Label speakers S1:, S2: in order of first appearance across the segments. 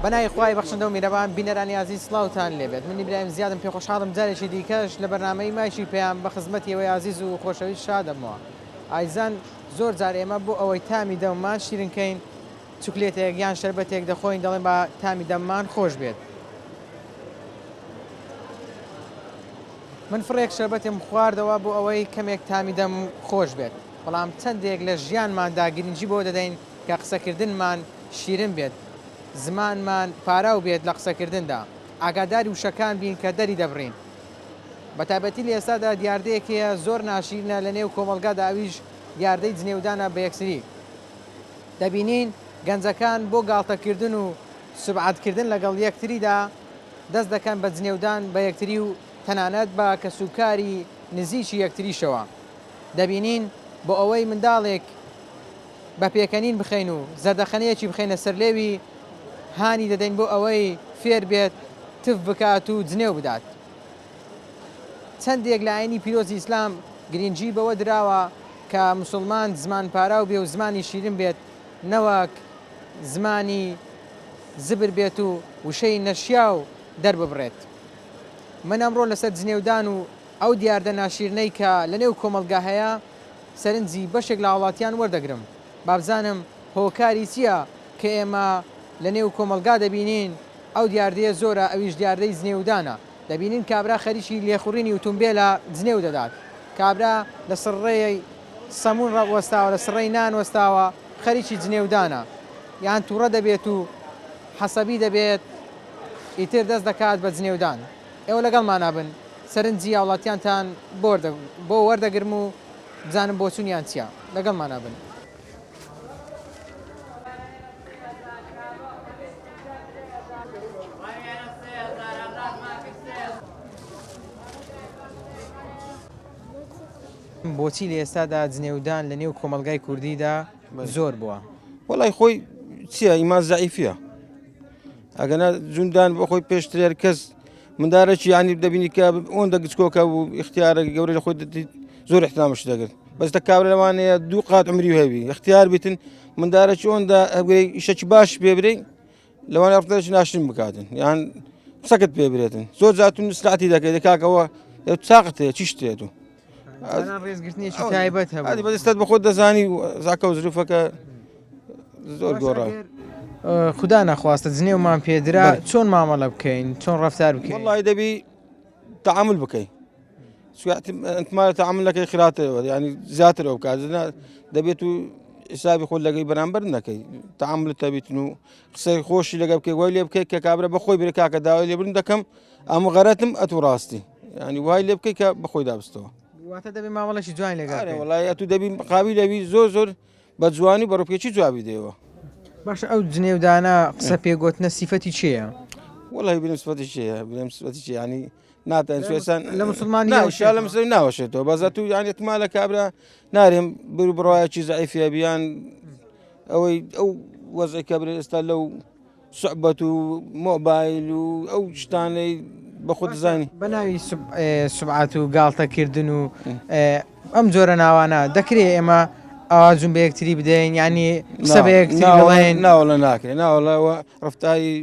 S1: بەناوی خوای بەخشندە و میرەبان بینەرانی ئازیز سڵاوتان لێبێت من ئیبراهیم زیادم پێخۆشحاڵم جارێکی دیکەش لە بەرنامەی مایکی پەیام بە خزمەتی ئێوەی ئازیز و خۆشەویست شادەبمەوە ئایزان زۆر جار ئێمە بۆ ئەوەی تامی دەممان شیرن کەین چوکلێتێک یان شەربەتێک دەخۆین دەڵێن با تامی دەممان خۆش بێت من فڕێک شەربەتێم خواردەوە بۆ ئەوەی کەمێک تامی دەم خۆش بێت بەڵام چەندێک لە ژیانماندا گرنگی بەوە دەدەین کە قسەکردنمان شیرن بێت، زمانمان پاراو بێت لە قسەکردندا، ئاگاداری وشەکان بین کە دەری دەبڕین. بەتایبەتی لە ئێستادا دیاردەیەک هەیە زۆر ناشیرنە لە نێو کۆمەڵگادا ئەویش دیاردەی جنێودانە بە یەکتری. دەبینین گەنجەکان بۆ گاڵتەکردن و سوبعەتکردن لەگەڵ یەکتریدا دەست دەکەن بە جنێودان بە یەکتری و تەنانەت بە کەسوکاری نزیکی یەکتریشەوە. دەبینین بۆ ئەوەی منداڵێک بە پێکەنین بخەین و زەردەخەنەیەکی بخەینە سەر لێوی، هانی دەدەین بۆ ئەوەی فێر بێت تف بکات و جنێو بدات. چەندێک لە ئاینی پیرۆزی ئیسلام گرینگی بەوە دراوە کە موسڵمان زمان پاراو بێ و زمانی شیرن بێت نەوەک زمانی زبر بێت و وشەی نەشیاو دەرببڕێت. من ئەمڕۆ لەسەر جنێودان و ئەو دیاردە ناشیرنەی کە لەنێو کۆمەڵگا هەیە سەرنجی بەشێک لە هاوڵاتیان وەردەگرم بابزانم هۆکاری چیە کە ئێمە لە نێو کۆمەڵگا دەبینین ئەو دیاردەیە زۆرە ئەویش دیاردەی جنێودانە دەبینین کابرا خەریکی لێخوڕینی ئوتومبێلە جنێو دەدات کابرا لە سڕێی سەمون وەستاوە لە سڕێی نان وەستاوە خەریکی جنێودانە یان توڕە دەبێت و حەسەبی دەبێت ئیتر دەست دەکات بە جنێودان ئێوە لەگەڵمانا بن سەرنجی هاوڵاتیانتان بۆ وەردەگرم و بزانم بۆچونیان چیە لەگەڵمانا بن. بۆچی لە ئێستادا جنێودان لە نێو کۆمەڵگای کوردیدا زۆر بووە؟
S2: وەڵای خۆی چییە ئیمان زەعیفیە ئەگەنا جوندان بۆ خۆی پێشتر کەس مندارێکی ینی دەبینی کە ئەوەندە گچکۆکە و اختیارە گەورە لە خۆی زۆر احترامش دەگرت بەس دە کابرا لەوانەیە دوو قات عمری هەبی اختیار بیتن مندارێکی ئەوەندە هەبگرەی ئیشەکی باش پێ برێ لەوانە ڕفتارێکی ناشرین بکاتن یان قسەکەت پێ برێتن زۆر جاتون سلاتی دەکەی دەکاکەوە چاقت هەیە چی شتێت و
S1: ڕێزگرتنێکی تایبەت هەبوو
S2: ئەدی بەدەستت بە خۆت دەزانی زاکە و زروفەکە زۆر گۆڕا.
S1: خودا نەخواستە جنێومان پێدرا چۆن مامەڵە بکەین چۆن ڕفتار بکەین
S2: وڵی دەبی تعامل بکەین انتما تعامل لەکەی خراپترەوە ینی زیاترەوە بکات دەبێت و حسابی خۆت لەگەی بەرامبەر نەکەی تعامل تەبیتن و قسەی خۆشی لەگە بکەی وای لێ بکەیت کە کابرا بەخۆی برێ کاکە داوای لێبرن دەکەم ئەم غەرەتم ئەتو ڕاستی ینی وای لێ بکەی کە بەخۆی دابستەوە
S1: واتە دەبێ مامەڵەشی جوان لەگەڵ
S2: وڵای ئەتو دەبی قابی لەوی زۆر زۆر بە جوانی بە ڕوپێکی جوابی دەیەوە.
S1: باشە ئەو جنێودانە قسە پێگۆتنە سیفەتی چێیە؟
S2: وەڵی بنم سفەتی چێیە بنم سفەتی چێ ینی ناتەن سوێسان
S1: لە مسلمانی
S2: ناوشا لە مسلمی ناوەشێتەوە بەزە تو یان احتمال لە کابرا نارێم بر بڕایەکی زعیفە بیان ئەوەی ئەو وەزعی کابرا ئێستا لەو سوعبەت و مۆبایل و ئەو شتانەی بە خۆت دەزانی.
S1: بە ناوی سوبعەت و گاڵتە کردن و ئەم جۆرە ناوانە دەکرێ ئێمە ئاوا جون بە یەکتری بدەین یانی قسە بە یەکتری بڵێن؟
S2: ناوەڵە ناکرێ ناوەڵە ئەوە ڕەفتاری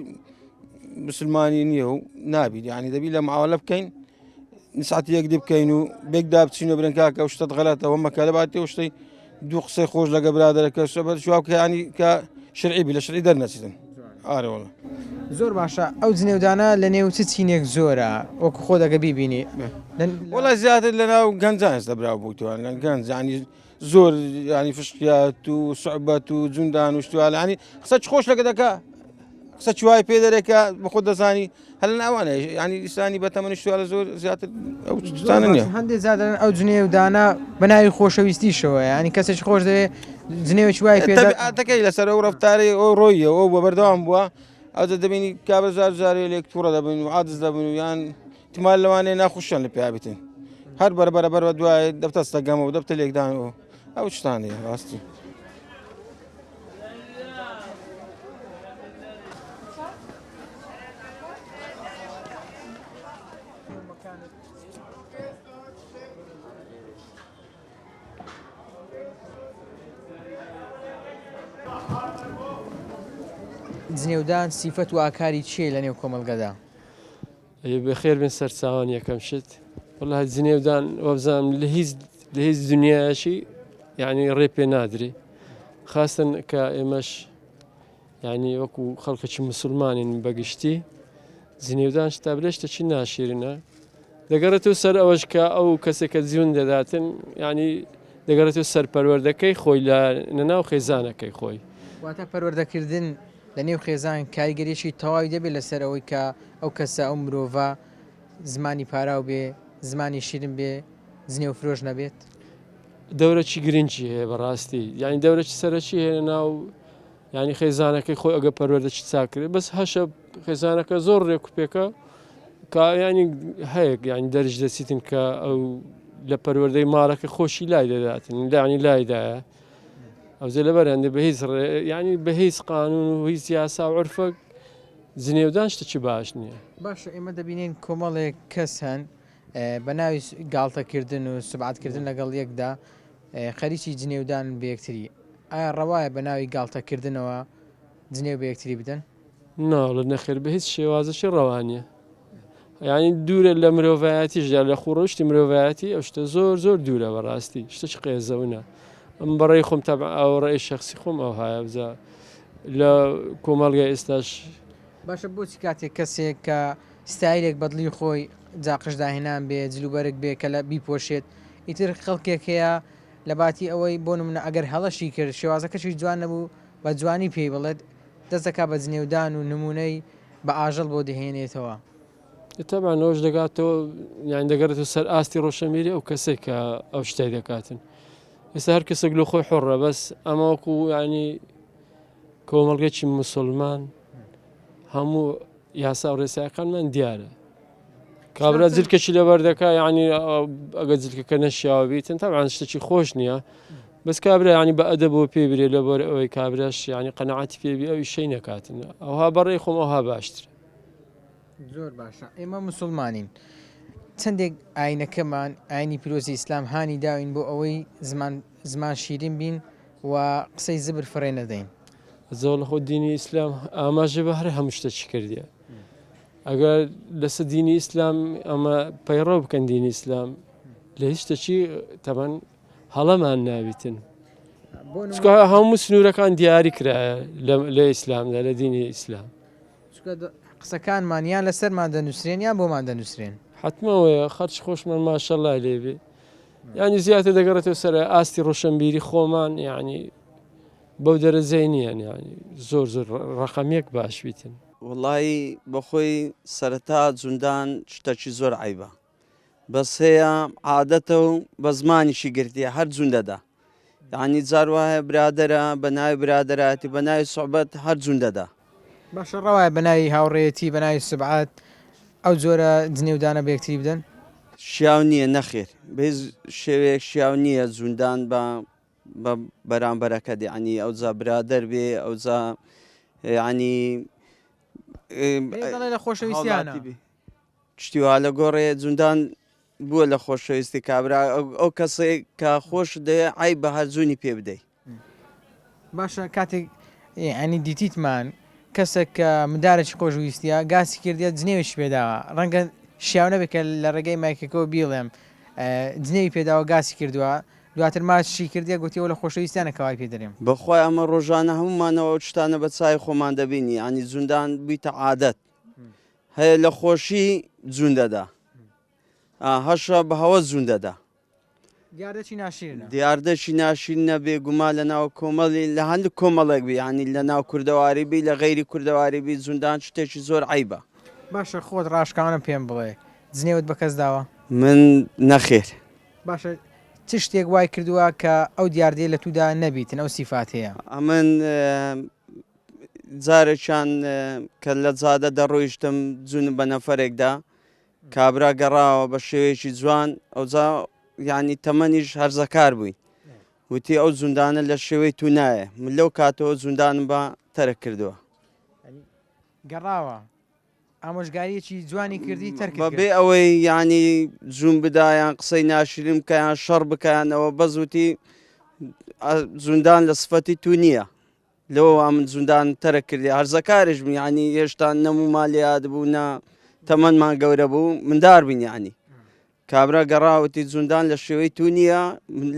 S2: مسلمانی نییە و نابیت یانی دەبی لە معاوەلە بکەین نسعەتی یەکدی بکەین و بێکدا بچین و برێن کاکە ئەو شتەت غەلەتە وە مەکە لە باتی ئەو شتەی دوو قسەی خۆش لەگە برادەرەکە شەبەر جواب کە ینی کە شرعی بی لە شرعی دەرنەچیتن ئارە وەڵا
S1: زۆر باشە ئەو جنێودانە لە نێو چ چینێک زۆرە وەکو خۆت ئەگە بیبینی
S2: وەڵا زیاتر لە ناو گەنجان ئێستا براو بووتوان لە گەنج ینی زۆر ینی فشقیات و سوعبەت و جوندان و شتوالانی قسە خۆش لەگە دەکا قسە چوای پێ دەرێکە بە خۆت دەزانی هەر لە ناوانە ینی ئیسانی بە تەمەنی شتوالە زۆر زیاتر ئەو شتانە نییە
S1: هەندێک جار دەڵێن ئەو جنێودانە بە ناوی خۆشەویستیشەوە ینی کەسێکی خۆش دەوێ جنێوێکی وای پێ
S2: تەبیعاتەکەی لەسەر ئەو ڕەفتارەی ئەو ڕۆیە ئەو بە بەردەوام بووە ئەو دەبینی کابرا زار جارێ لێک تووڕە دەبن و عادز دەبن و یان تمال لەوانەیە ناخۆشیان لە پیا بیتن هەر بەرەبەرە بەر بە دوای دەبتە سەگەمە و دەبتە لێکدان و ئەو شتانەیە ڕاستی.
S1: جنێودان سیفەت و ئاکاری چییە لە نێو کۆمەڵگەدا؟
S3: ئەی بەخێر بێن سەرچاوان یەکەم شت وەڵا جنێودان وابزانم لە هیچ لە هیچ دنیایەکی یعنی ڕێ پێ نادرێ خاستن کە ئێمەش یعنی وەکو خەڵکەکی مسلمانین بەگشتی جنێودان شتا بلێ شتێکی ناشیرنە دەگەڕێتەوە سەر ئەوەش کە ئەو کەسێک کە جیون دەداتن یعنی دەگەڕێتەوە سەر پەروەردەکەی خۆی لە ناو خێزانەکەی خۆی.
S1: واتە پەروەردەکردن لە نێو خێزان کاریگەریی تەواوی دەبێت لەسەر ئەوەی کە ئەو کەسە، ئەو مرۆڤە زمانی پاراو بێ، زمانی شیرن بێ، جنێو فرۆش نەبێت؟
S3: دەورەکی گرنگی هەیە بەڕاستی یعنی دەورەکی سەرەکی هەیە لە ناو یعنی خێزانەکەی خۆی ئەگە پەروەردەکی چاک کرێت بەس هەشە خێزانەکە زۆر ڕێک و پێکە کە ینی هەیە یعنی دەرج دەچیتن کە ئەو لە پەروەردەی ماڵەکە خۆشی لای دەداتن لانی لایدایە ئەوجە لەبەر هەندێ بە هیچ ینی بە هیچ قانون و هیچ یاسا و عرفەک جنێودان شتێکی باش نییە.
S1: باشە ئێمە دەبینین کۆمەڵێک کەس هەن بە ناوی گاڵتەکردن و سوبعەتکردن لەگەڵ یەکدا خەریکی جنێودان بە یەکتری، ئایا ڕەوایە بە ناوی گاڵتەکردنەوە جنێو بە یەکتری بدەن؟
S3: ناڵێ نەخێر بە هیچ شێوازێکی ڕەوا نییە. یعنی دوورە لە مرۆڤایەتیشدا لە خوڕشتی مرۆڤایەتی ئەو شتە زۆر زۆر دوورە بەڕاستی شتێکی قێزەونە ئەم بەڕێی خۆم تەبع ئەو ڕێی شخصی خۆم ئەو هایە بزە لە کۆمەڵگە ئێستاش
S1: باشە بۆچی کاتێک کەسێک کە ستایلێک بەدڵی خۆی جا قژ داهێنان بێ جلوبەرگ بێ کە لە بیپۆشێت ئیتر خەڵکێک هەیە لە باتی ئەوەی بۆ نمونە ئەگەر هەڵەشی کرد شێوازەکەشی جوان نەبوو بە جوانی پێی بڵێت دەست دەکات بە جنێودان و نمونەی بە ئاژەڵ بۆ دەهێنێتەوە.
S3: تەبعەن ئەوەش دەگاتەوە یان دەگەڕێتەوە سەر ئاستی ڕۆشنبیری ئەو کەسێک کە ئەو شتای دەکاتن ئێستا هەر کەسێک لە خۆی حڕە بەس ئەمە وەکو ینی کۆمەڵگەکی مسلمان هەموو یاسا و ڕێساکانمان دیارە کابرا جلکەکی لەبەر دەکا یعنی ئەگە جلکەکە نەشیاوە بیتن تاوان شتێکی خۆش نییە بەس کابرا ینی بە ئەدەبەوە پێ برێ لەبەر ئەوەی کابراش ینی قەنەعاتی پێبی ئەوی شەی نەکاتن ئەوها بەڕێ خۆم ئەوها باشتر.
S1: زۆر باشە ئێمە مسلمانین چەندێک ئاینەکەمان ئاینی پیرۆزی ئیسلام هانی داوین بۆ ئەوەی زمان زمان شیرین بین و قسەی زبر فڕێ نەدەین.
S3: زۆر لە خۆ دینی ئیسلام ئاماژە بە هەر هەموو شتێکی کردیە ئەگەر لەسەر دینی ئیسلام ئەمە پەیڕەو بکەن دینی ئیسلام لە هیچ شتێکی تەبەن هەڵەمان نابیتن چونکە هەموو سنوورەکان دیاری کرایە لە ئیسلامدا لە دینی ئیسلام
S1: چونکە قسەکانمان یان لەسەرمان دەنووسرێن یان بۆمان دەنووسرێن.
S3: حەتمەوەیە خەرچ خۆشمان ماشەڵای لێبێ یعنی زیاتر دەگەڕێتەوە سەر ئاستی ڕۆشنبیری خۆمان یعنی بەو دەرەجەی نییە یعنی زۆر زۆر ڕقەمیەک باش بیتن.
S4: وەڵایی بەخۆی سەرەتا جوندان شتەکی زۆر عەیبە بەس هەیە عادەتە و بە زمانیشی گرتیە هەر جون دەدا یعنی جار وایە برادەرە بە ناوی برادەرایەتی بە ناوی سوعبەت هەر جون دەدا.
S1: باشە ڕەوایە بە ناوی هاوڕێیەتی بە ناوی سوبعەت ئەو جۆرە جنێودانە بە یەکتری بدەن؟
S4: شیاو نییە نەخێر بە هیچ شێوەیەک شیاو نییە جوندان بە بە بەرامبەرەکەت یعنی ئەوجا برادەر بێ ئەوجا یعنی
S1: دەڵێ لە خۆشەویستیانە.
S4: شتی وا لە گۆڕێ جوندان بووە لە خۆشەویستی کابرا ئەو کەسێک کە خۆش دەوێ عیب بە هەر جوونی پێ بدەی.
S1: باشە کاتێک ینی دیتیتمان کەسێک کە مندارێکی خۆشویستە گاسی کردیە جنێویشی پێداوە ڕەنگە شیاو نەبێت کە لە ڕێگەی مایکەکەەوە بیڵێم جنێوی پێداوە گاسی کردووە دواتر ماچشی کردیە گوتیەوە لە خۆشەویستیانە کەوای پێ دەرێم.
S4: بەخوای ئەمە ڕۆژانە هەموومانەوە ئەو شتانە بە چاوی خۆمان دەبینی یانی جوندان بوویتە عادەت هەیە لە خۆشی جوون دەدا هەشە بە هەوە جوون دەدا.
S1: دیاردەکی ناشیرنە.
S4: دیاردەکی ناشیرنە بێگومان لە ناو کۆمەڵی لە هەندێک کۆمەڵێک بی یانی لە ناو کوردەواری بی لە غەیری کوردەواری بی جوندان شتێکی زۆر عەیبە.
S1: باشە خۆت ڕاشکاوانە پێم بڵێ جنێوت بە کەس داوە؟
S4: من نەخێر.
S1: باشە چ شتێک وای کردووە کە ئەو دیاردەیە لە تودا نەبیتن ئەو سیفاتەیە؟
S4: ئەمن جارێکیان کە لە جادە دەڕۆیشتم جونم بە نەفەرێک دا کابرا گەڕاوە بە شێوەیەکی جوان ئەوجا یعنی تەمەنیش هەرزەکار بووین وتی ئەو جوندانە لە شێوەی تو نایە من لەو کاتەوە جوندانم بە تەرک کردووە.
S1: گەڕاوە ئامۆژگاریەکی جوانی کردی تەرکت کرد.
S4: بەبێ ئەوەی یانی جوون بدا یان قسەی ناشرین بکە یان شەڕ بکە یان ئەوە بەس وتی جوندان لە سفەتی تو نییە. لەوەوە من جوندان تەرک کردی هەرزەکاریش بوو یعنی هێشتا نەموما لێ بوو نە تەمەنمان گەورە بوو مندار بووین یعنی کابرا گەڕا وتی جوندان لە شێوەی تو نییە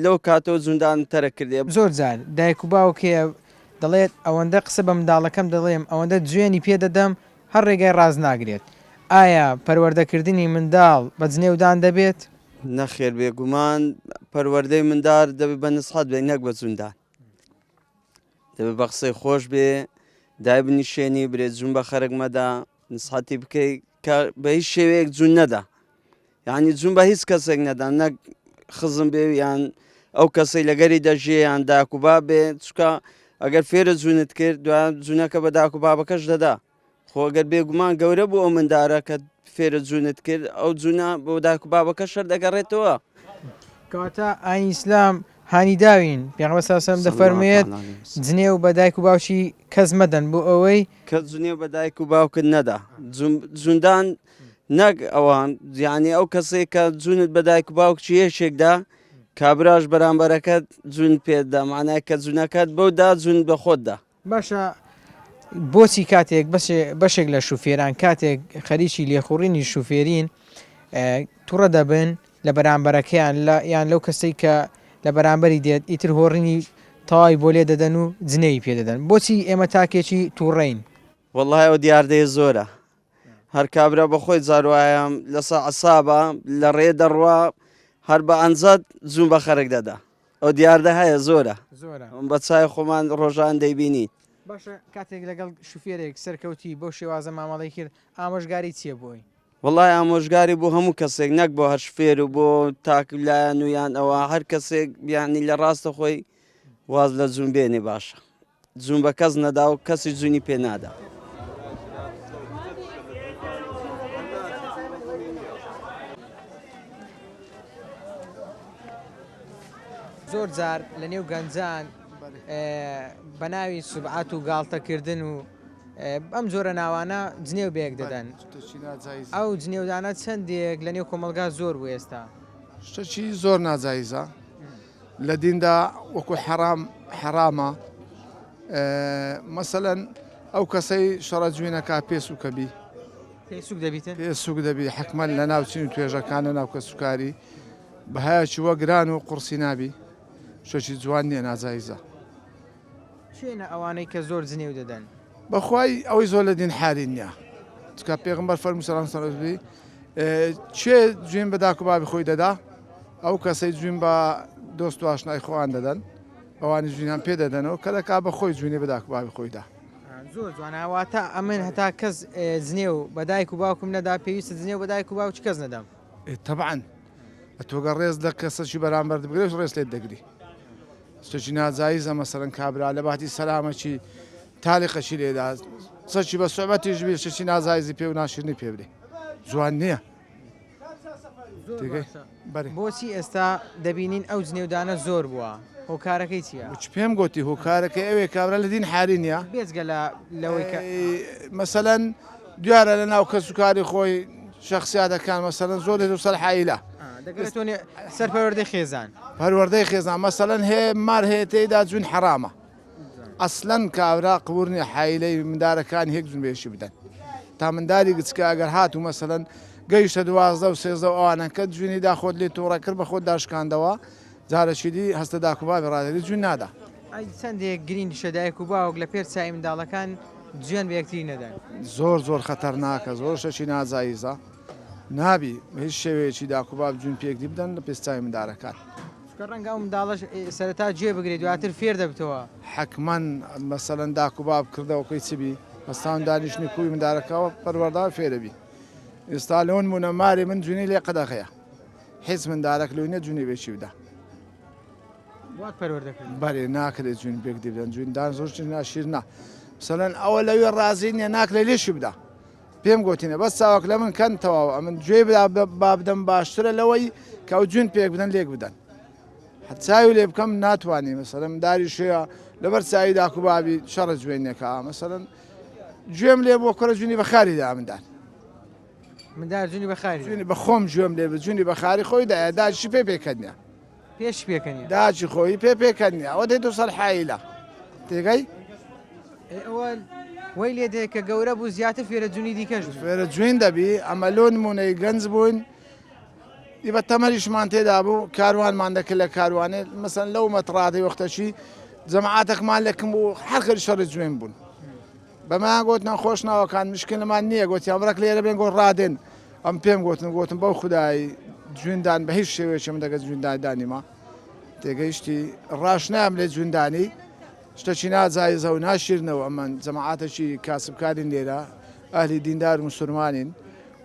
S4: لەو کاتەوە جوندان تەرک کردێ.
S1: زۆر جار دایک و باوک هەیە دەڵێت ئەوەندە قسە بە منداڵەکەم دەڵێم ئەوەندە جوێنی پێ دەدەم هەر ڕێگای ڕاست ناگرێت ئایا پەروەردەکردنی منداڵ بە جنێودان دەبێت؟
S4: نەخێر بێگومان پەروەردەی مندار دەبێت بە نسحەت بێت نەک بە جوندان دەبێت بە قسەی خۆش بێ دای بنیشێنی برێ جون بە خەرک مەدە نسحەتی بکەی کە بە هیچ شێوەیەک جون نەدا یعنی جون بە هیچ کەسێک نەدا نەک خزم بێ یان ئەو کەسەی لەگەری دەژێ یان داک و باب بێ چکە ئەگەر فێرە جونت کرد دو جونەکە بە داک و بابەکەش دەدا خۆ گەر بێگومان گەورە بوو ئەو مندارە کە فێرە جونت کرد ئەو جونە بۆ داک و بابەکە شەر دەگەڕێتەوە.
S1: کەواتە ئاینی ئیسلام هانی داوین پێغەمبەر صلی اللە علیه و سلم دەفەرموێت جنێو بە دایک و باوکی کەس مەدەن بۆ ئەوەی
S4: کەس جنێو بە دایک و باوکت نەدا جوندان نەک ئەوان یعنی ئەو کەسێک کە جونت بە دایک و باوکچی یەکێکدا کابراش بەرامبەرەکەت جون پێدا معنای کە جونەکەت بەو دا جون بە خۆتدا
S1: باشە بۆچی کاتێک بەشێک لە شوفێران کاتێک خەریکی لێخوڕینی شوفێرین توڕە دەبن لە بەرامبەرەکەیان لە یان لەو کەسەی کە لە بەرامبەری دێت ئیتر هۆڕینی تەواوی بۆ لێ دەدەن و جنێوی پێ دەدەن بۆچی ئێمە تاکێکی توڕەین؟
S4: وەڵای ئەو دیاردەیە زۆرە هەر کابرا بەخۆی جاروایە لەسە عسابە لە ڕێ دەڕوا هەر بە ئەنجەت زوو بە خەرک دەدا ئەو دیاردە هەیە زۆرە
S1: زۆرە
S4: بە چای خۆمان ڕۆژان دەیبینین.
S1: باشە کاتێک لەگەڵ شوفێرێک سەرکەوتی بەو شێوازە مامەڵەی کرد ئامۆژگاری چیە بۆی؟
S4: وەڵای ئامۆژگاری بۆ هەموو کەسێک نەک بۆ هەر شوفێر و بۆ تاک لایەن و یان ئەوە هەر کەسێک بیانی لە ڕاستە خۆی واز لە جوون بێنێ باشە جوون بە کەس نەدا و کەسی جوونی پێ نادا.
S1: زۆر جار لە نێو گەنجان بە ناوی سوبعات و گاڵتەکردن و ئەم جۆرە ناوانە جنێو بەیەک دەدەن ئەو جنێودانە چەندێک لە نێو کۆمەلگا زۆر بوو ئێستا
S5: شتەکی زۆر ناجایزە لە دیندا وەکو حەرام حەرامە مەسەلەن ئەو کەسەی شەڕە جوێنەکە پێ سوکە بی
S1: پێ سوک دەبیتن
S5: پێ سوک دەبی حکمەن لە ناو چین و توێژەکان لە ناو کەسوکاری بەهایەکی وە گران و قوڕسی نابی شتێکی جوان نییە ناجایزە.
S1: کێنە ئەوانەی کە زۆر جنێو دەدەن؟
S5: بەخوای ئەوەی زۆر لە دین حالی نییە چکە پێغمبەر فەرموو سەلام سەلام بی چێ جوێن بە داک و بابی خۆی دەدا ئەو کەسەی جوین بە دۆست و ئاشنای خۆیان دەدەن ئەوانی جوینیان پێ دەدەنەوە کە دەکا بە خۆی جوینی بە داک و بابی خۆیدا
S1: زۆر جوانە واتە ئەمن هەتا کەس جنێو بە دایک و باوکم نەدا پێویستە جنێو بە دایک و باوکی کەس نەدەم
S5: تەبعەن ئەتۆ گەر ڕێز لە کەسەکی بەرامبەرت بگرێت ڕێز لێت دەگری شتێکی ناجایزە مەسەلەن کابرا لە باتی سەلامەکی تالیقەکی لێدا سەکی بە سوعبەتیش بێ شتێکی ناجایزی پێ و ناشرنی پێ بدەی جوان نییە
S1: بۆچی ئێستا دەبینین ئەو جنێودانە زۆر بووە هۆکارەکەی چییە؟
S5: وچ پێم گوتی هۆکارەکەی ئەوێ کابرا لە دین حالی نییە
S1: بێجگە لە لەوەی کە
S5: مەسەلەن دیارە لە ناو کەس و کاری خۆی شخصیاتەکان مەسەلەن زۆر لە سەر حایلە
S1: دەگەرێتۆ سەر پەروەردەی خێزان
S5: پەروەردەی خێزان مەسەلەن هەیە مار هەیە تێیدا جوون حەرامە ئەسلەن کابرا قبور نیە حایلەی مندارەکان هێک جون بێشی بدەن تا منداری گچکە ئەگەر هاتوو مەسەلەن گەیشتە دوازدە و سێزدە و ئەوانە کە جوینی دا خۆت لێ تووڕە کرد بە خۆت داشکاندەوە جارەکی دی هەستە داک و بابی ڕادەگری جوین نادا.
S1: ئەی چەندێک گرینگیشە دایک و باوک لە پێش چاوی منداڵەکان جوێن بە یەکتری نەدەن.
S5: زۆر زۆر خەتەرناکە زۆر شتێکی ناجایزە نابی بە هیچ شێوەیەکی داک و باب جوین پێکدی بدەن لە پێش چاوی مندارەکان.
S1: چونکە ڕەنگە ئەو منداڵەش سەرەتا گوێ بگرێت دواتر فێر دەبتەوە.
S5: حەتمەن مەسەلەن داک و باب کردەوەکەی چ بی هەستان دانیشتنی کوی مندارەکەوە پەروەردە فێرەبی ئێستا لۆنمونە ماری من جوینی لێ قەدەغەیە هیچ مندارەک لۆی نیە جونی بێکی بدا.
S1: وات پەروەردە کردن.
S5: بەرێ ناکرێت جوین بێک دی بدەن جوین دان زۆر شتی ناشیرنە مەسەلەن ئەوە لەوێ ڕازی نییە ناکرێت لێشی بدا پێم گوتینە بەس چاوەک لە من کەن تەواو ئەمن گوێی بدا با بدەم باشترە لەوەی کە ئەو جوین پێک بدەن لێک بدەن چاوی لێ بکەم ناتوانانی مەسەلەن داری شەیە لەبەر چاوی داک و بابی شەڕە جوێنەکە مەسەلەن گوێم لێ بۆ کوڕە جوینی بەخاری دا مندار
S1: مندار جونی بە خاری
S5: جونی بە خۆم گوێم لێ بە جونی بە خاری خۆی دایە داچی پێ پێکەنیە
S1: پێش پێکەنیە
S5: داچی خۆی پێ پێکەنیە ئەوە دێت سەر حایلە تێگەی؟
S1: ئەوە وەی لێ دێ کە گەورە بوو زیاتر فێرە جونی دیکەش بوو.
S5: فێرە جوین دەبی ئەمە لۆ نمونەی گەنج بووین ئی بە تەمەریشمان تێدا بوو کاروانمان دەکرد لە کاروانێ مەسەن لەو مەتڕادەی وەختەشی جەماعاتەکمان لەکم بوو هەر خەری شەڕی جوێن بوون بەمان گوتن خۆش ناوەکان مشکلمان نییە گوتیان بڕک لێرە بێن گۆ ڕادێن ئەم پێم گوتن گوتم بەو خودای جوێندان بە هیچ شێوەیەکی من دەگە جوێندان دانیمە تێگەیشتی ڕاش نام لێ جوێندانی شتەکی ناجایزە و ناشیرنەوە ئەمان جەماعاتەکی کاسبکارین لێرە ئەهلی دیندار و مسلمانین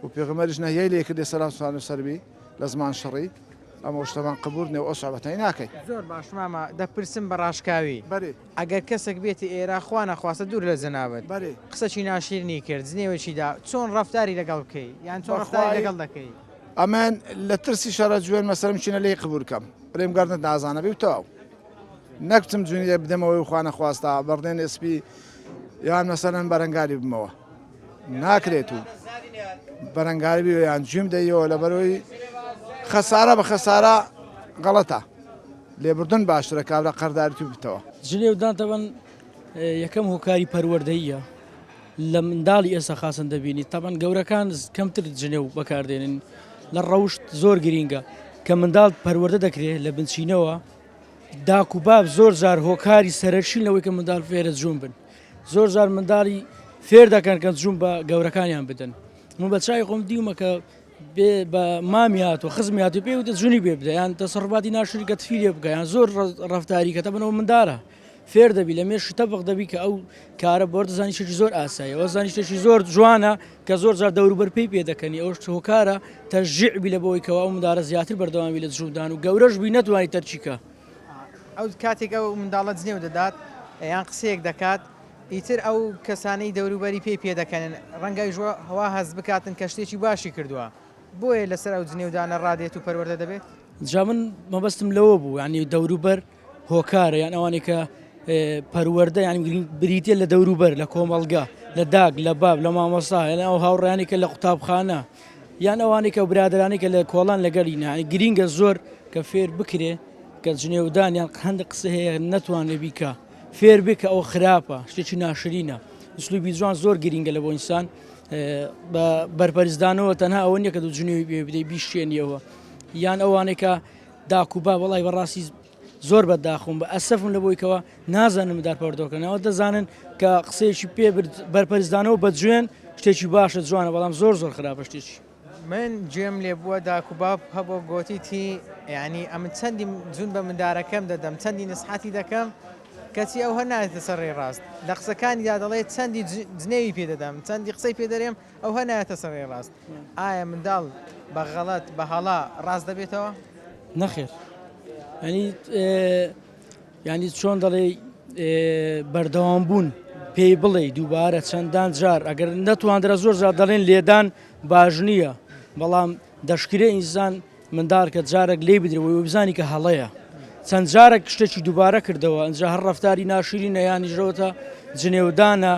S5: و پێغەمبەریش نەهیەی لێ کردێ سەلام سوان لەسەر بی لە زمان شەڕی ئەمە شتەمان قبول نیە و ئەو سوعبەتەی ناکەین.
S1: زۆر باش مامە دەپرسم بە ڕاشکاوی
S5: بەرێ.
S1: ئەگەر کەسێک بێتە ئێرە خوا نەخواستە دوور لە جەنابت
S5: بەرێ.
S1: قسەکی ناشیرنی کرد جنێوێکی دا چۆن ڕەفتاری لەگەڵ بکەی یان چۆن ڕەفتاری
S5: بەخوای
S1: لەگەڵ دەکەی؟
S5: ئەمن لە ترسی شەڕە جوێن مەسەلەم چینە لێی قبول کەم بڵێم گەردنت نازانە بی و تەواو. نەک بچم جوێنی لێ بدەمەوەی و خوا نەخواستە بەڕدێن ئێسپی یان مەسەلەن بەرەنگاری بمەوە ناکرێت و بەرەنگاری بی یان جوێم دەیەوە لەبەرەوەی خەسارە بە خەسارە غەڵەتە لێبوردن باشترە کابرا قەرداری تو بتەوە.
S6: جنێودان تەبەن یەکەم هۆکاری پەروەردەییە لە منداڵی ئێستا خاصن دەبینی تەبەن گەورەکان کەمتر جنێو بەکاردێنن لە ڕەوشت زۆر گرینگە کە منداڵ پەروەردە دەکرێت لە بنچینەوە داک و باب زۆر جار هۆکاری سەرەکین لەوەی کە منداڵ فێرە جوون بن زۆر جار منداڵی فێر دەکەن کە جوون بە گەورەکانیان بدەن من بە چای خۆم دیومە کە بێ بە مامی هاتوو خزمی هاتوو پێی وتە جونی بێ بدە یان تەسەڕباتی ناشری کە تفی لێ بکە یان زۆر ڕەفتاری کە تەبنەوە مندارە فێر دەبی لە مێشکی تەبق دەبی کە ئەو کارە بۆر دەزانی شتێکی زۆر ئاساییە ئەوە زانی شتێکی زۆر جوانە کە زۆر جار دەوروبەر پێی پێ دەکەنی ئەوش هۆکارە تەشجیع بی لە بۆی کەوا ئەو مندارە زیاتر بەردەوامی لە جوودان و گەورەش بی نەتوانی تەرکی کە.
S1: ئەو کاتێک ئەو منداڵە جنێو دەدات یان قسەیەک دەکات ئیتر ئەو کەسانەی دەوروبەری پێی پێ دەکەنن ڕەنگە ئەویش وا هەست بکاتن کە شتێکی باشی کردووە بۆیە لەسەر ئەو جنێودانە ڕادێت و پەروەردە دەبێت.
S6: جا من مەبەستم لەوە بوو یانی دەوروبەر هۆکارە یان ئەوانەی کە پەروەردە یان بریتە لە دەوروبەر لە کۆمەڵگە لە داک لە باب لە مامۆستا یان ئەو هاوڕیانی کە لە قوتابخانە یان ئەوانەی کە برادرانی کە لە کۆڵان لەگەڵی نانی گرینگە زۆر کە فێر بکرێ کە جنێودان یان هەندێک قسە هەیە نەتوانێ بیکە فێر بێ کە ئەوە خراپە شتێکی ناشرینە ئسلوبی جوان زۆر گرینگە لە بۆ ئینسان بە بەرپەرچدانەوە تەنها ئەوە نییە کە دوو جنێوی پێ بدەی بیشێنیەوە یان ئەوانەی کە داک و باب وەڵی بەڕاستی زۆر بە داخم بە ئەسەفم لە بۆی کەەوە نازانم مدار پەوەردەکەنەوە دەزانن کە قسەیەکی پێ بەرپەرزدانەوە بە جوێن شتێکی باشە جوانە بەڵام زۆر زۆر خراپە شتێکی.
S1: من گوێم لێ بووە داک و باب هەبووە گۆتیتی یانی ئەمن چەندی جون بە مندارەکەم دەدەم چەندی نسحەتی دەکەم کەچی ئەو هەر نایەتە سەر ڕێی ڕاست لە قسەکانیدا دەڵێ چەندی جنێوی پێ دەدەم چەندی قسەی پێ دەرێم ئەو هەر نایەتە سەر ڕێی ڕاست ئایا منداڵ بە غەڵەت بە هەڵە ڕاست دەبێتەوە؟
S6: نەخێر ینی ینی چۆن دەڵێ بەردەوام بوون پێی بڵێ دووبارە چەندان جار ئەگەر نەتواندرا زۆر جار دەڵێن لێدان باش نییە بەڵام دەشکرێ ئینسان منداڵ کە جارێک لێی بدرێ و بزانی کە هەڵەیە چەند جارێک شتێکی دووبارە کردەوە ئەجا هەر ڕفتاری ناشرینە یانیژەوەتە جنێودانە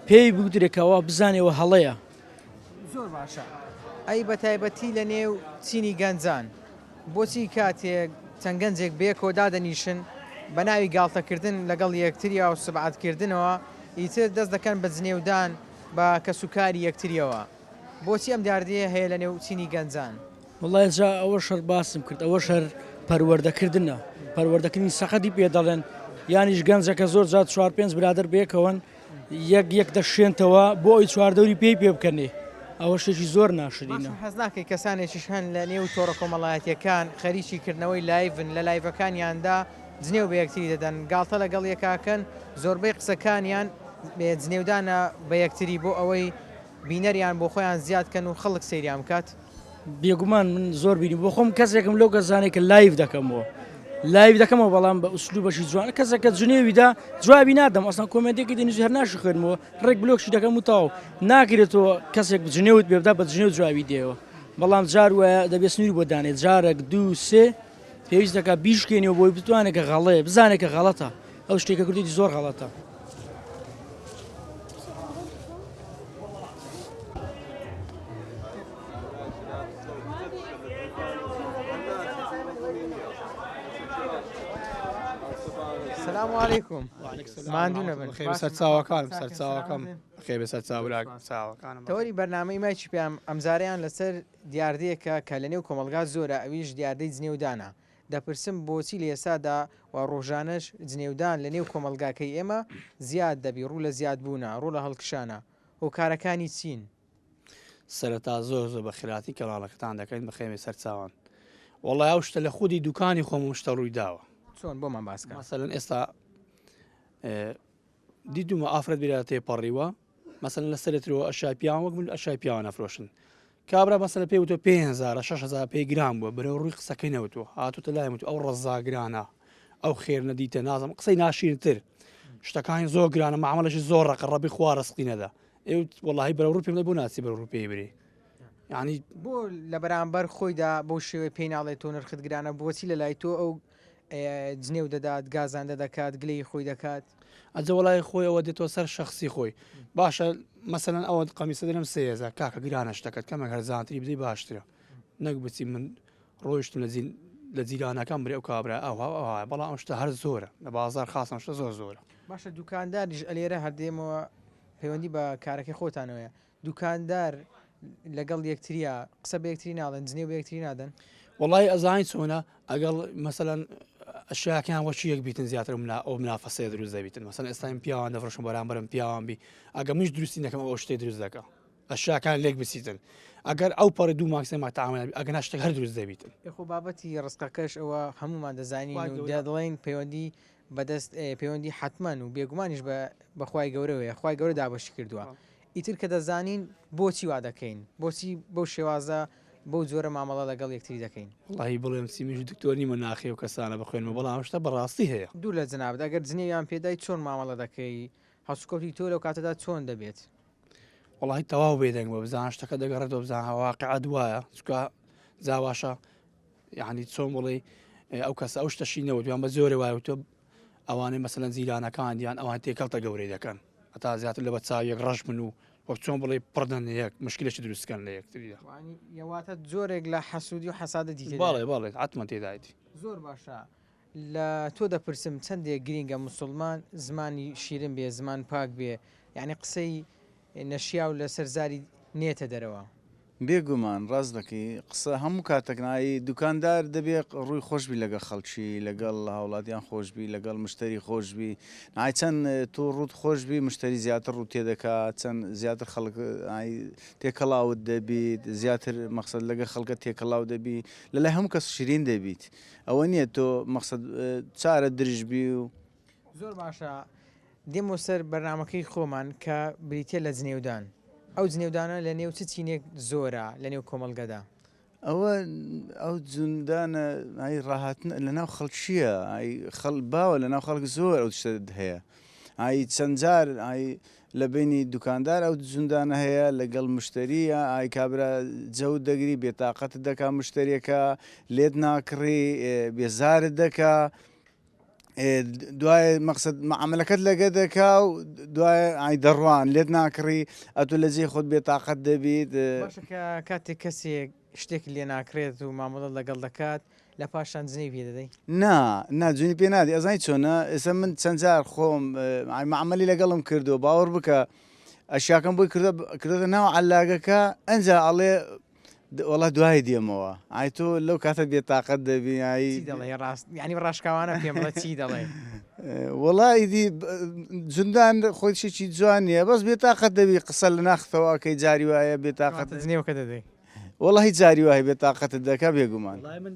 S6: پێی بگوترێکەوە بزانێەوە هەڵەیە.
S1: زۆر باشە ئەی بە تایبەتی لە نێو چینی گەنجان بۆچی کاتێک چەند گەنجێک بەیەکەوە دادەنیشن بە ناوی گاڵتەکردن لەگەڵ یەکتریا و سبعاتکردنەوە ئیتر دەست دەکەن بە جنێودان بە کەسوکاری یەکتریەوە بۆچی ئەم دیاردەیە هەیە لە نێو چینی گەنجان؟
S6: وەڵای جا ئەوەش هەر باسم کرد ئەوەش هەر پەروەردەکردنە پەروەردەکردنی سەقەتی پێ دەڵێن یانیش گەنجەکە زۆر جار چوار پێنج برادەر بێکەوەن یەک یەک دەشێنتەوە بۆ ئەوی چواردەوری پێی پێ بکەنێ ئەوە شتێکی زۆر ناشرینە.
S1: باشە حەز ناکەی کەسانێکیش هەن لە نێو تۆڕە کۆمەڵایەتیەکان خەریکی کردنەوەی live ن لە live ەکانیاندا جنێو بە یەکتری دەدەن گاڵتە لەگەڵ یەکاکەن زۆربەی قسەکانیان جنێودانە بە یەکتری بۆ ئەوەی بینەریان بۆ خۆیان زیاد کەن و خەڵک سەیریان بکات؟
S6: بێگومان من زۆر بینی بۆ خۆم کەسێکم لەو کەسانێک کە live دەکەمەوە live دەکەمەوە بەڵام بە ئوسلوبەشی جوان کەسێک کە جنێویدا جوابی نادەم ئەسڵەن comment ێکی دەنووسی هەر ناشی خوێنمەوە ڕێک block شی دەکەم و تەواو ناکرێتەوە کەسێک جنێوت پێ بدا بە جنێو جوابی دێەوە بەڵام جار وایە دەبێت سنووری بۆ دانێت جارێک دوو سێ پێویست دەکات بیشکێنی و بۆی بتوانێت کە غەڵەیە بزانێت کە غەڵەتە ئەو شتێکە کردوویەتی زۆر غەڵەتە.
S1: سلام علیکم ماندوو نەبن
S7: بەخێر سەرچاوەکانم سەرچاوەکەم بەخێر بێ سەرچاو براکەم چاوەکانم
S1: تەوەری بەرنامەی مایکی پێیان ئەمجارەیان لەسەر دیاردەیەکە کە لەنێو کۆمەڵگا زۆرە ئەویش دیاردەی جنێودانە دەپرسم بۆچی لە ئێستادا و ڕۆژانەش جنێودان لەنێو کۆمەڵگاکەی ئێمە زیاد دەبی ڕوو لە زیادبوونە ڕوو لە هەڵکشانە هۆکارەکانی چین؟
S7: سەرەتا زۆر زۆر بەخێرهاتنی کەناڵەکەتان دەکەین بەخێر بێ سەرچاوان وەڵای ئەو شتە لە خودی دوکانی خۆم ئەم شتە ڕووی داوە
S1: چۆن بۆمان باس کە
S7: مەسەلەن ئێستا دیدومە ئافرەت بیرا تێپەڕیوە مەسەلەن لە سەرترەوە ئەشای پیاوان وەک من ئەشای پیاوان ئەفرۆشن کابرا مەسەلە پێی وتوە 5000 6000 پێی گران بووە بەرەو ڕووی قسەکەی نەوتووە هاتوتە لای وتوە ئەو ڕەزا گرانە ئەو خێر نەدیتە نازم قسەی ناشیرتر شتەکانی زۆر گرانە معاملەشی زۆر ڕەقە ڕەبی خوا ڕزقی نەدا ئێ وەڵاهی بەرەو ڕوو پێم دەڵێ بۆ ناچی بەرەو ڕوو پێی برێ یعنی
S1: بۆ لە بەرامبەر خۆیدا بەو شێوەیە پێی ناڵێت تۆ نرخت گرانە بۆچی لە لای تۆ ئەو جنێو دەدات گازاندە دەکات گلەیی خۆی دەکات؟
S7: ئەجە وەڵای خۆی ئەوە دێتەوە سەر شەخسی خۆی باشە مەسەلەن ئەوە قەمیسە دەرم 3000 کاکە گرانە شتەکەت کەمێک هەرزانتری بدەی باشترە نەک بچی من ڕۆیشتم لە جیل لە جیرانەکەم برێ ئەو کابرا ئەوها ئەوها بەڵام ئەم شتە هەر زۆرە لە بازار خاص ئەم شتە زۆر زۆرە.
S1: باشە دوکانداریش ئەلێرە هەر دێمەوە پەیوەندی بە کارەکەی خۆتانەوەیە دوکاندار لەگەڵ یەکتریا قسە بە یەکتری ناڵێن جنێو بە یەکتری نادەن؟
S7: وەڵای ئەزانی چۆنە ئەگەڵ مەسەلەن ئەشیاکەیان وەکی یەک بیتن زیاتر ئەو منافەسەیە دروست دەبیتن مەسەلەن ئێستا من پیاوان دەفرۆشم بەرامبەرم پیاوان بی ئەگە منیش دروستی نەکەم ئەو شتەی دروست دەکا ئەشیاکان لێک بچیتن ئەگەر ئەو پەڕی دوو ماکسێ ما تەعامل ئەگەر نا شتێک هەر دروست دەبیتن.
S1: ئێ خۆ بابەتی ڕزقەکەش ئەوە هەموومان دەزانین و دەڵێین پەیوەندی بەدەست پەیوەندی حەتمەن و بێگومانیش بە بە خوای گەورەوەیە خوای گەورە دابەشی کردووە ئیتر کە دەزانین بۆچی وا دەکەین بۆچی بەو شێوازە بەو جۆرە مامەڵە لەگەڵ یەکتری دەکەین.
S7: وەڵاهی بڵێم چی منیش دکتۆر نیمە ناخی ئەو کەسانە بخوێنمەوە بەڵام ئەم شتە بەڕاستی هەیە.
S1: دوور لە جەنابت ئەگەر جنێویان پێدای چۆن مامەڵە دەکەی هەڵسوکەوتی تۆ لەو کاتەدا چۆن دەبێت؟
S7: وەڵاهی تەواو بێدەنگ بە بزان شتەکە دەگەڕێتەوە بزان واقعە دوایە چونکە جاواشە یعنی چۆن بڵێ ئەو کەسە ئەو شتەشی نەوت یان بە زۆرێ وایە تۆ ئەوانەی مەسەلەن جیرانەکان یان ئەوان تێکەڵتە گەورەی دەکەن هەتا زیاتر لە بە چاویەک ڕەش بن و وەک چۆن بڵێ پڕدەن لە یەک مشکلێکی دروستکەن لە یەکتریدا
S1: یەواتە جۆرێک لە حەسوودی و حەسادەتی تێدایە.
S7: بەڵێ بەڵێ حەتمەن تێدایەتی.
S1: زۆر باشە لە تۆ دەپرسم چەندێک گرینگە موسوڵمان زمانی شیرن بێ زمان پاک بێ یانی قسەی نەشیاو لەسەر زاری نێتە دەرەوە؟
S5: بێ گومان ڕاست دەکەی قسە هەموو کاتەک نای دوکاندار دەبێ ڕووی خۆش بی لەگەڵ خەڵکی لەگەڵ هاوڵاتیان خۆش بی لەگەڵ مشتەری خۆش بی نای چەند تۆ ڕووت خۆش بی مشتەری زیاتر ڕوو تێدەکا چەند زیاتر خەڵک نای تێکەڵاوت دەبیت زیاتر مەقسەد لەگەڵ خەڵکە تێکەڵاو دەبی لەلای هەموو کەس شیرین دەبیت ئەوە نییە تۆ مەقسەد چارە درژ بی و
S1: زۆر باشە دێمەوە سەر بەرنامەکەی خۆمان کە بریتیە لە جنێودان ئەو جنێودانە لە نێو چ چینێک زۆرە لە نێو کۆمەڵگەدا؟
S5: ئەوە ئەو جوندانە ئای ڕاهاتنە لە ناو خەڵکیە ئای خەڵ باوە لە ناو خەڵک زۆر ئەو شتە هەیە ئای چەند جار ئای لە بینی دوکاندار ئەو جوندانە هەیە لەگەڵ مشتریە ئای کابرا جەوت دەگری بێتاقەتت دەکا مشتریەکە لێت ناکڕی بێزارت دەکا دوای مەقسەد معاملەکەت لەگە دەکا و دوای ئای دەڕوان لێت ناکڕی ئەتۆ لە جێی خۆت بێتاقەت دەبیت.
S1: باشە کە کاتێک کەسێک شتێک لێ ناکڕێت و مامەڵەت لەگەڵ دەکات لە پاشان جنێوی پێ دەدەی؟
S5: نا نا جنێوی پێ نادەی ئەزانی چۆنە ئێستا من چەند جار خۆم ئای معامەلی لەگەڵم کردووە باوەڕ بکە ئەشیاکەم بۆی کردە کردۆتە ناو عەلاگەکە ئەنجا ئەڵێ وەڵا دوای دێمەوە ئای تۆ لەو کاتە بێتاقەت دەبی ئای
S1: چی دەڵێ ڕاست یعنی ڕاشکاوانە پێم بڵێ چی دەڵێ
S5: وەڵا ئیدی جوندان خۆی شتێکی جوان نییە بەس بێتاقەت دەبی قسە لە ناختەوە ئەکەی جاری وایە بێتاقەت
S1: جنێوکە دەدەی
S5: وەڵی جاری وایە بێتاقەتت دەکا بێگومان
S7: وەڵای من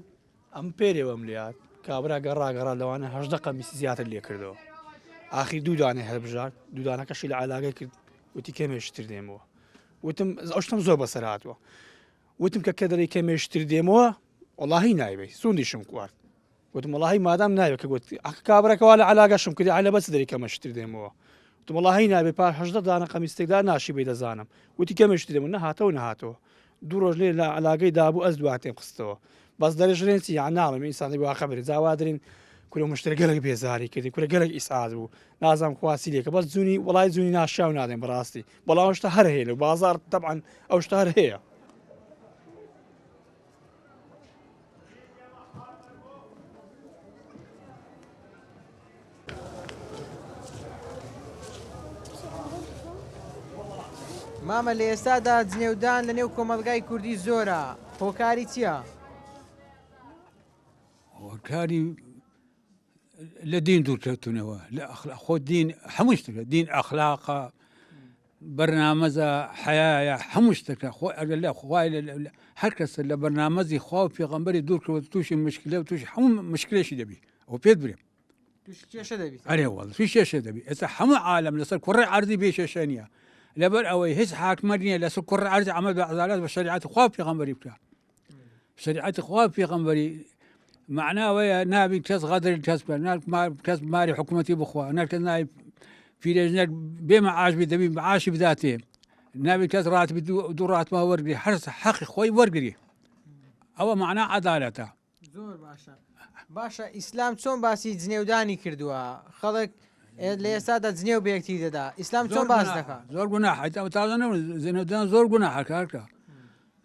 S7: ئەم پێرێوەم لێات کابرا گەڕا گەڕا لەوانە 18 قەمیسی زیاتر لێ کردەوە ئاخیر دوو دانەی هەڵبژارد دوو دانەکەشی لە عەلاگەی کرد وتی کەمێشتر دێمەوە وتم ئەو شتم زۆر بەسەر هاتووە وتم کە کە دەڵێی کەمێشتر دێمەوە وەڵاهی نایبەی سوندیشم خوارد وتم وەڵاهی مادام ناوێت کە گوت ئەخ کابرەکەوا لە عەلاگەشم کردی عەلە بەس دەری کەمەشتر دێمەوە وتم وەڵاهی نابێ پاش 18 دانە قەمیستێکدا ناشی بی دەزانم وتی کەمێشتر دێمەوە نەهاتەوە نەهاتەوە دوو ڕۆژ لێ لە عەلاگەی دابوو ئەس دواتێم خستەوە بەس دەرێژرێن چی یان ناڵم ئینسان دەبی واقع برێ جا وا درین کورە مشتری گەلێک بێزاری کردی کورە گەلێک ئیسعاد بوو نازانم خوا چی لێکە بەس جونی وەڵای جونی ناشیاو نادەین بەڕاستی بەڵام ئەو شتە هەر هەیە لە بازاڕ تەبعەن ئەو شتە هەر هەیە.
S1: مامە لە ئێستادا جنێودان لە نێو کۆمەڵگای کوردی زۆرە هۆکاری چییە؟
S8: هۆکاری لە دین دوورکەوتنەوە لە ئەخلاق خۆ دین هەموو شتەکە دین ئەخلاقە بەرنامەزە حەیایە هەموو شتەکە خۆ ئەگەر لە خوای هەر کەسە لە بەرنامەزی خوا و پێغەمبەری دوورکەوت تووشی مشکلە و تووشی هەموو مشکلێکی دەبی ئەو پێت برێم
S1: کێشە دەبی
S8: ئەرێ وەڵ تووشی کێشە دەبی ئێستا هەموو عالەم لەسەر کوڕی عەرزی بێ کێشە نییە لەبەر ئەوەی هیچ حاکمە نییە لەسەر کوڕی عەرزی عەمەل بە عەدالەت بە شەریعەتی خوا و پێغەمبەری بکە شەریعەتی خوا و پێغەمبەری مەعنا ئەوەیە نابی کەس غەدر کەس بکە کەس ماری حکوومەتی بخوا نەکەس ناوی پیرێژنێک بێ مەعاش بی دەبی معاشی بداتێ نابی کەس ڕاتبی دوو ڕاتما وەرگری هەر حەقی خۆی وەرگری ئەوە مەعنا عەدالەتە
S1: زۆر باشە باشە ئیسلام چۆن باسی جنێودانی کردووە خەڵک لە ئێستادا جنێو بە یەکتری دەدا ئیسلام چۆن باس دەکا
S8: زۆر گوناح تازە جنێودان زۆر گوناحە کاکە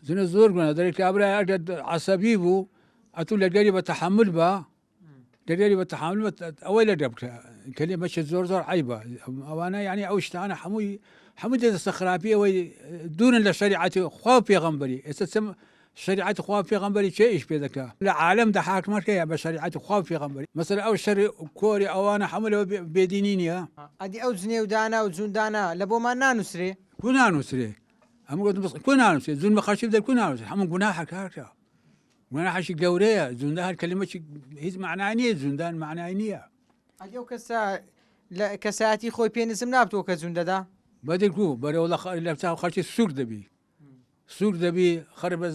S8: جنێو زۆر گوناح دەرێ کابرا ئەگەر عەسەبی بوو ئەتوو لەگەری بە تەحەمول بە لەگەری بە تەحەمول بە ئەوەی لەگە بکە کەلێمەشە زۆر زۆر عیبە ئەوانە یعنی ئەو شتانە هەمووی هەموو دێتە خراپی ئەوەی دوورن لە شەریعەتی خوا و پێغەمبەری ئێستا چم شەریعەتی خوا و پێغەمبەری کێ ئیش پێ دەکا لە عالەمدا حاکمەکەیە بە شەریعەتی خوا و پێغەمبەری مەسەلەن ئەو شەری کۆری ئەوانە هەموو لەوە بێدینی نییە؟
S1: ئەدی ئەو جنێودانە و جوندانە لە بۆمان نانوسرێ؟
S8: کو نانوسرێ؟ هەموو گوتم بەس کو نانوسرێ جون بە خەڵکی بدەن کو نانوسرێ هەموو گوناحە کاکە گوناحێکی گەورەیە جوندا هەر کەلیمەکی هیچ مەعنای نییە جوندان مەعنای نییە.
S1: ئەدی ئەو کەسە لە کەسایەتی خۆی پێ نزم نابتەوە کە جون دەدا؟
S8: بەدی کو بەرەو لە چاو خەڵکی سوک دەبی سوک دەبی خەر بە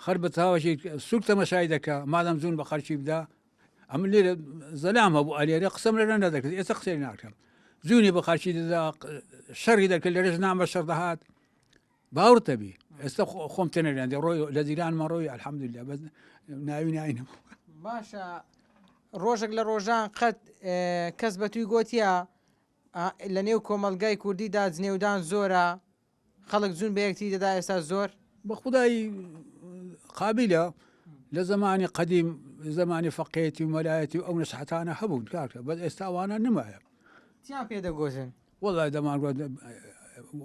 S8: خەر بە تاوەکی سوک تەمەشای دەکا مادام جون بە خەرکی بدا ئەمن لێرە زەلام هەبوو ئەلێرە قسەم لەگەڵ نەدەکرد ئێستا قسەی ناکەم جونی بە خەرکی دەدا شەڕی دەکرد لێرەش نام بە شەڕ دەهات باوەڕتە بی ئێستا خۆم تێنەگەیاندی ڕۆی لە جیرانمان ڕۆی الحمدلله بەس ناوی ناینم
S1: باشە ڕۆژێک لە ڕۆژان قەت کەس بە توی گۆتیە لە نێو کۆمەڵگای کوردیدا جنێودان زۆرە خەڵک جون بە یەکتری دەدا ئێستا زۆر.
S8: بە خودای قابیلە لە زەمانی قەدیم زەمانی فەقێتی و مەلایەتی و ئەو نەسحەتانە هەبوون کاکە بەس ئێستا ئەوانە نمایە.
S1: چیان پێ دەگۆتن؟
S8: وەڵای دەمانگوت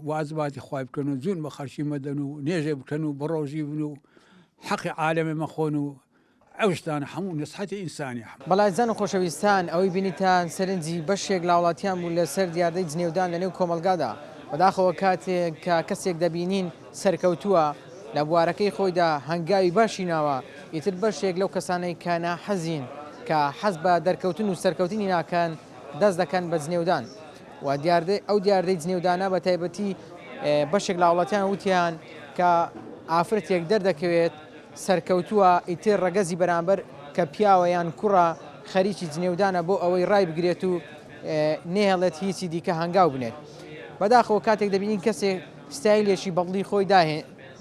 S8: وازباتی خوای بکەن و جون بە خەرکی مەدەن و نێژێ بکەن و بەڕۆژی بن و حەقی عالەمێ مەخۆن و ئەو شتانە هەموو نسحەتی ئینسانیە.
S1: بەڵێ ئازیزان و خۆشەویستان ئەوەی بینیتان سەرنجی بەشێک لە هاوڵاتیان بوو لەسەر دیاردەی جنێودان لەنێو کۆمەڵگادا، بەداخەوە کاتێک کە کەسێک دەبینین سەرکەوتووە لە بوارەکەی خۆیدا هەنگاوی باشی ناوە ئیتر بەشێک لەو کەسانەی کە ناحەزین کە حەز بە دەرکەوتن و سەرکەوتنی ناکەن دەست دەکەن بە جنێودان و دیاردەی ئەو دیاردەی جنێودانە بە تایبەتی بەشێک لە هاوڵاتیان وتیان کە ئافرەتێک دەردەکەوێت سەرکەوتووە، ئیتر ڕەگەزی بەرامبەر کە پیاوە یان کوڕە خەریکی جنێودانە بۆ ئەوەی ڕایبگرێت و نەیهێڵێت هیچی دیکە هەنگاو بنێت. بەداخەوە کاتێک دەبینین کەسێک ستایلێکی بەدڵی خۆی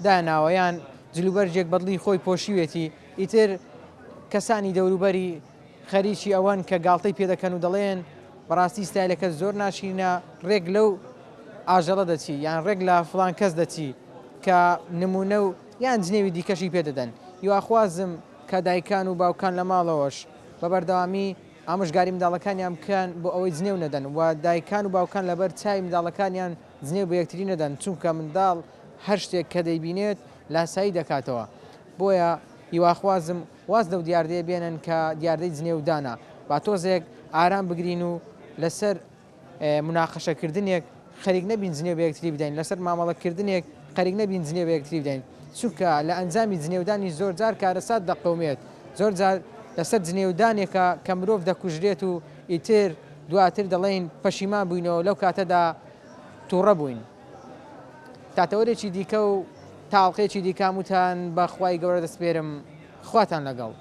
S1: داناوە یان جلوبەرگێک بەدڵی خۆی پۆشیوێتی، ئیتر کەسانی دەوروبەری خەریکی ئەوەن کە گاڵتەی پێدەکەن و دەڵێن بەڕاستی ستایلەکەت زۆر ناشیرینە ڕێک لەو ئاژەڵە دەچی یان ڕێک لە فڵان کەس دەچی کە نمونە و یان جنێوی دیکەشی پێ دەدەن. هیواخوازم کە دایکان و باوکان لە ماڵەوەش بە بەردەوامی ئامۆژگاری منداڵەکانیان بکەن بۆ ئەوەی جنێو نەدەن و دایکان و باوکان لەبەر چاوی منداڵەکانیان جنێو بە یەکتری نەدەن چونکە منداڵ هەر شتێک کە دەیبینێت لاسایی دەکاتەوە بۆیە هیواخوازم واز لەو دیاردەیە بێنن کە دیاردەی جنێودانە با تۆزێک ئارام بگرین و لەسەر موناقەشەکردنێک خەریک نەبین جنێو بە یەکتری بدەین، لەسەر مامەڵەکردنێک خەریک نەبین جنێو بە یەکتری بدەین، چونکە لە ئەنجامی جنێودانی زۆرجار کارەسات دەقەومێت، زۆرجار لەسەر جنێودانێکە کە مرۆڤ دەکوژرێت و ئیتر دواتر دەڵێین پەشیمان بووینەوە لەو کاتەدا توڕە بووین. تا تەوەرێکی دیکە و تا ئەڵقەیەکی دیکە هەمووتان بە خوای گەورە دەسپێرم، خواتان لەگەڵ.